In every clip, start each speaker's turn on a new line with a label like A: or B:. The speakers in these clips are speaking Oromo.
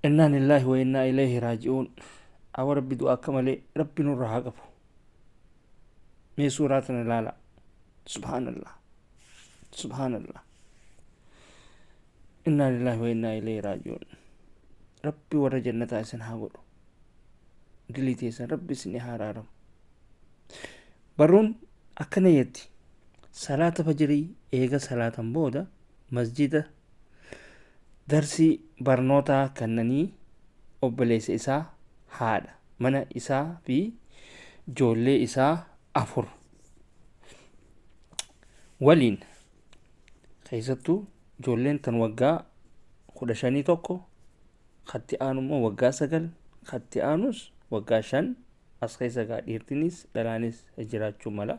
A: Innaa lillaahi wa innaa ilayhi raaji'uun. Awa Rabbi, du'a akka malee Rabbi nurra haa qabu. Mee suuraa tana ilaala. Subhaanallah, subhaanallah. Innaa lillaahi wa innaa ilayhi raaji'uun. Rabbi warra jannataa isin haa godhu. Dilii teessan Rabbi isin haa araaramu. Barruun akkana jetti: salaata fajrii eega salaatan booda masjida darsii barnootaa kannanii obboleessa isaa, haadha mana isaa fi ijoollee isaa afur waliin, keessattuu ijoolleen tan waggaa 15 tokko, katti aanu immoo waggaa 9, katti aanus waggaa 5. As keessa gaa dhiirtinis dhalaanis jiraachuu mala.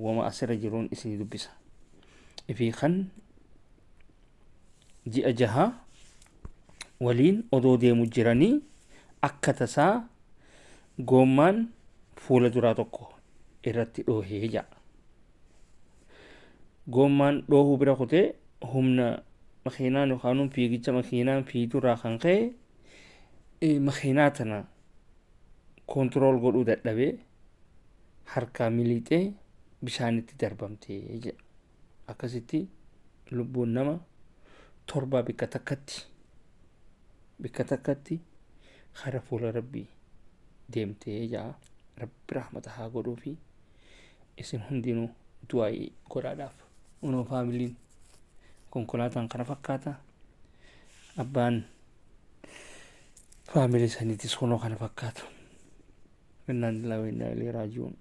A: Wama asirra jiruun isinii dubbisa. Fi kan ji'a 6 waliin odoo deemu jiranii akka tasaa goommaan fuula duraa tokko irratti dhoohee ja'a. Goommaan dhoohuu bira kutee humna makiinaan yookaan fiigicha makiinaan fiigurraa kan ka'e makiinaa tana control godhuu dadhabee harkaa miliixee bishaanitti darbamtee jedha. Akkasitti lubbuun nama torbaa bikka takkatti kara fuula Rabbii deemtee ja'a. Rabbi rahmata haa godhuu fi isin hundinuu du'aa'ii godhaadhaaf. Unoo faamiliin konkolaataan kana fakkaata. Abbaan faamilii saniitis kunoo kana fakkaata. Innaa lillaahi wa innaa ilayhi raaji'uun.